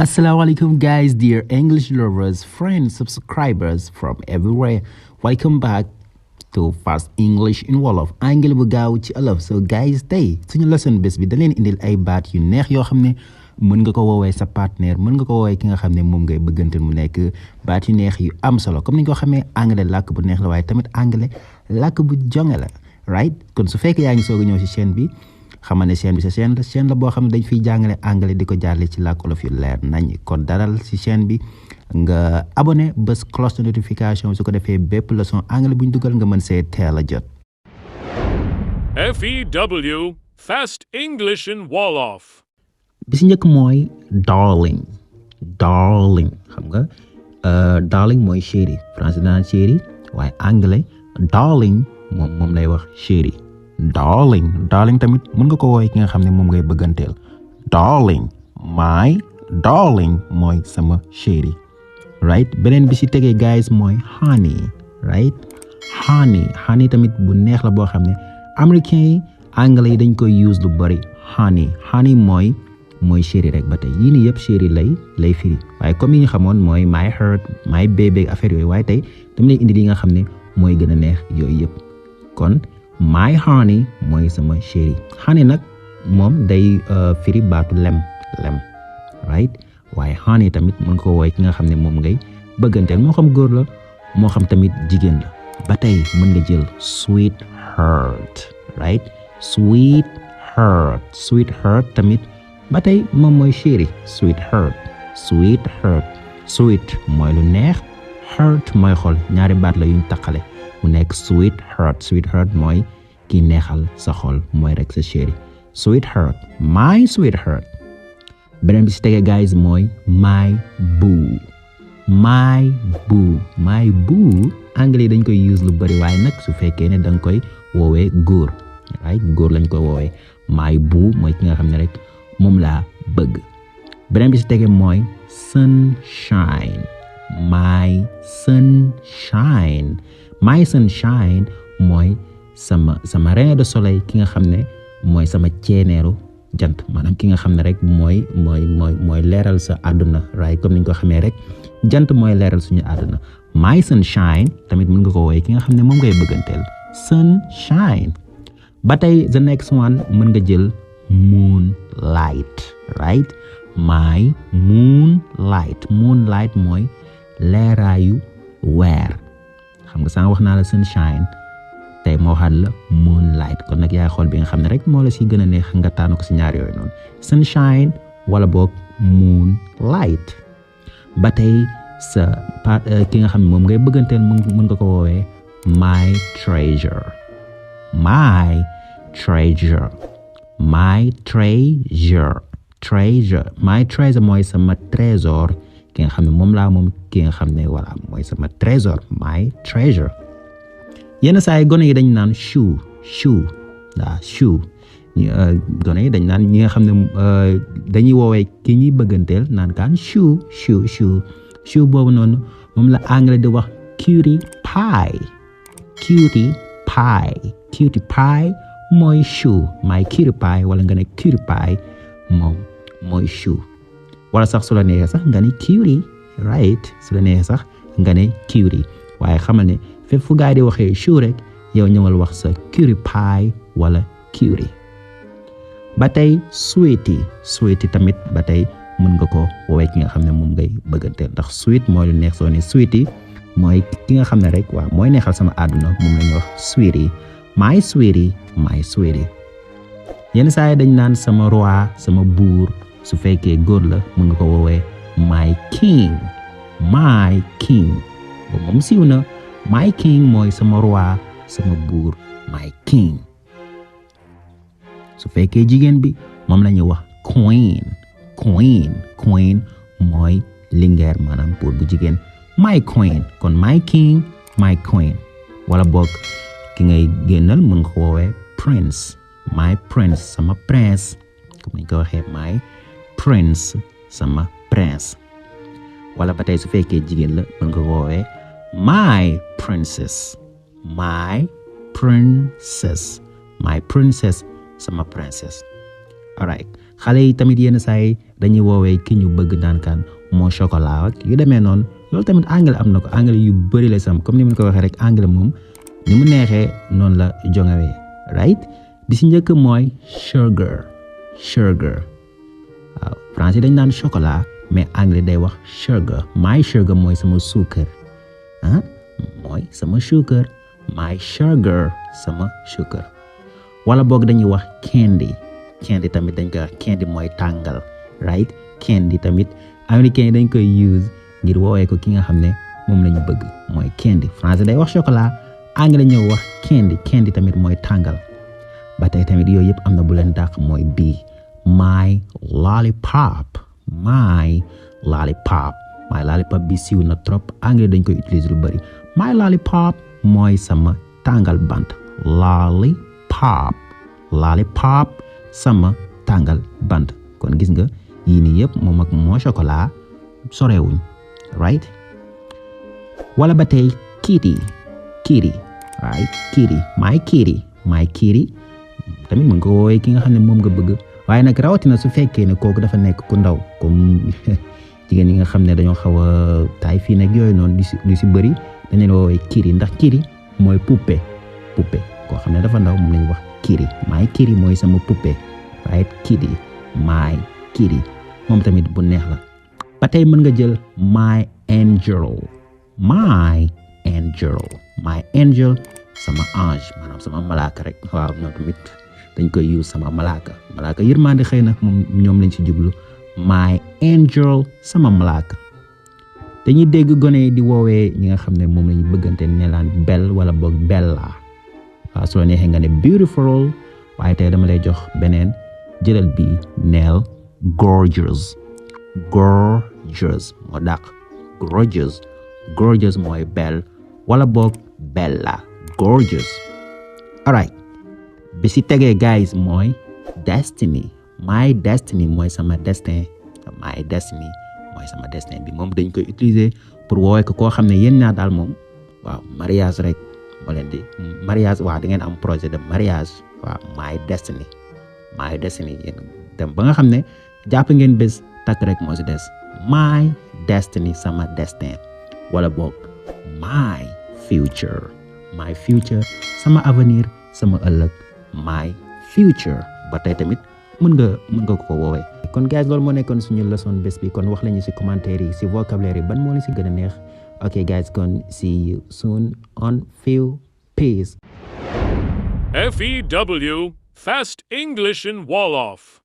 Assalamualaikum guys, dear English lovers, friends, subscribers from everywhere. Welcome back to Fast English in Wolof. Anglais bu gaaw ci olof. So guys, tey suñu lesson bés bi da leen indil ay baat yu neex yoo xam ne mën nga ko woowee sa partenaire, mën nga ko woowee ki nga xam ne moom ngay bëgganteel mu nekk baat yu neex yu am solo. Comme ni ñu ko xamee anglais làkk bu neex la waaye tamit anglais làkk bu jonge la, right? Kon su fekkee yaa ngi soog a ñëw ci chaîne bi, xamal ne chaîne bi sa chaîne la boo xam ne dañ fiy jàngale anglais di ko jaarale ci làkk olof yu leer nañ. Kon dalal ci chaîne bi nga abonné bés cloche de notification su ko defee bépp leçon anglais bu ñu dugal nga mën see teel a jot. F.E.W. Fast English in Wolof. bi si njëkk mooy darling xam nga darling mooy chéri, français daan chéri waaye anglais darling moom lay wax chéri. darling tamit mën nga ko woowee ki nga xam ne moom ngay bëgganteel. darling, my darling mooy sama chéri, right? Beneen bi si tegee guys mooy honey, right? honey tamit bu neex la boo xam ne américain yi anglais yi dañ koy use lu bari. honey mooy chéri rek ba tey yii nii yëpp chéri lay firi waaye comme yi ñu xamoon mooy my heart, my baby affaire yooyu waaye tey dama lay indi li nga xam ne mooy gën a neex yooyu yëpp. kon my honey mooy sama chéri. honey nag moom day firi baatu lem right? waaye honey tamit mën ko woowee ki nga xam ne moom ngay bëgganteel moo xam góor la moo xam tamit jigéen la. ba tey mën nga jël sweetheart, right? sweetheart tamit ba tey moom mooy chéri. sweetheart sweet mooy lu neex, heart mooy xol, ñaari baat la yuñ taqale mu nekk sweetheart mooy ki neexal sa xol mooy rek sa chéri. sweetheart, my sweetheart. beneen bi si tege guys mooy my boo anglais dañ koy use lu bari waaye nag su fekkee ne danga koy woowee góor, right? góor lañ koy woowee my boo mooy ki nga xam ne rek moom laa bëgg. beneen bi si tege mooy sunshine, my sunshine mooy sama rayon de soleil, ki nga xam ne mooy sama ceeneeru jant, maanaam ki nga xam ne rek mooy leeral sa àdduna, right? comme ni ñu ko xamee rek jant mooy leeral suñu àdduna. my sunshine tamit mën nga ko woowee ki nga xam ne moom ngay bëgganteel. sunshine. ba tey the next one mën nga jël moonlight, right? my moonlight mooy leeraayu weer. xam nga sànq wax naa la sunshine, tey moo waxaat la moonlight. kon nag yaay xool bi nga xam ne rek moo la si gën a neex nga tànn ko si ñaar yooyu noonu, sunshine wala boog moonlight. ba tey ki nga xam ne moom ngay bëgganteel mën nga ko woowee my treasure mooy sama trésor, ki nga xam ne moom ki nga xam ne voilà mooy sama trésor, my treasure. yenn saa yi gone yi dañ naan shoe gone yi dañ naan ñi nga xam ne dañuy woowee ki ñuy bëgganteel naan kaan shoe boobu noonu moom la anglais di wax cutie pie mooy shoe. my cutie pie wala nga ne cutie pie moom mooy shoe. wala sax su la neexee sax nga ne cutie, right? su la neexee sax nga ne cutie waaye xamal ne fépp fu gaa yi di waxee shoe rek yow ñëwal wax sa cutie pie wala cutie. ba tey sweetie tamit ba tey mën nga ko woowee ki nga xam ne moom ngay bëgganteel ndax sweet mooy lu neex. soo ne sweetie mooy ki nga xam ne rek waaw mooy neexal sama àdduna, moom la ñuy wax sweetie. my sweetie. yenn saa yi dañ naan sama roi, sama buur. su fekkee góor la mën nga ko woowee my king boobu moom siiw na. my king mooy sama roi, sama buur, my king. su fekkee jigéen bi moom la ñuy wax queen mooy lingeer, maanaam buur bu jigéen. my queen. kon my king, my queen. wala boog ki ngay génnal mën nga ko woowee prince, my prince, sama prince, comme ni ko waxee my prince, sama prince. wala ba tey su fekkee jigéen la mën nga ko woowee my princess, sama princess. alright, xale yi tamit yenn saa yi dañuy woowee ki ñu bëgg naan kan moo chocolat ak yu demee noonu loolu tamit anglais am na ko anglais yu bëri la sam comme ni mu ko waxee rek anglais moom ni mu neexee noonu la jongawee right bi si njëkk mooy sugar waaw français dañ naan chocolat mais anglais day wax sugar my sugar mooy sama suukar mooy sama suukar my sugar sama suukar wala boog dañuy wax candy tamit dañ koy wax candy mooy tàngal right candy tamit américain yi dañ koy use ngir woowee ko ki nga xam ne moom la ñu bëgg mooy candy français day wax chocolat anglais ñëw wax candy tamit mooy tàngal ba tey tamit yooyu yëpp am na bu leen dàq mooy bii my lollipop bi siiw na trop anglais dañ koy utiliser lu bari my lollipop mooy sama tàngal bant lollipop sama tàngal bant kon gis nga yii nii yëpp moom ak moo chocolat sorewuñ right wala ba tey kitty right my kitty tamit mën nga woowee ki nga xam ne moom nga bëgg waaye nag rawatina su fekkee ne kooku dafa nekk ku ndaw comme jigéen ñi nga xam ne dañoo xaw a taay fii nag yooyu noonu lu si bëri dañ leen woowee kitty ndax kitty mooy poupée koo xam ne dafa ndaw moom lañu wax kitty my kitty mooy sama poupée right kitty my kitty moom tamit bu neex la ba tey mën nga jël my angel sama ange maanaam sama malaaka rek waaw ñoom tamit dañ koy use sama malaaka yërmande xëy na moom ñoom lañ ci jublu my angel sama malaaka dañuy dégg gone di woowee ñi nga xam ne moom lañu bëggante ne laan belle wala boog bella waaw soo neexee nga ne beautiful waaye tey dama lay jox beneen jëlal bi neel gorgeous moo dàq gorgeous mooy belle wala boog bella gorgeous alright bi si tegee guys mooy destiny mooy sama destin bi moom dañ koy utiliser pour woowee ko koo xam ne yéen ñaar daal moom waaw mariage rek moo leen di mariage waaw da ngeen am projet de mariage waaw my destiny yéen dem ba nga xam ne jàpp ngeen bés takk rek moo si des my destiny sama destin wala boog my future sama avenir sama ëllëg my future ba tey tamit mën nga ko woowee kon guys loolu moo nekkoon suñu leçon bés bi kon wax lañu si commentaire yi si vocabulaire yi ban moo leen si gën a neex ok guys kon see you soon on few peace F.E.W. Fast English in Wolof.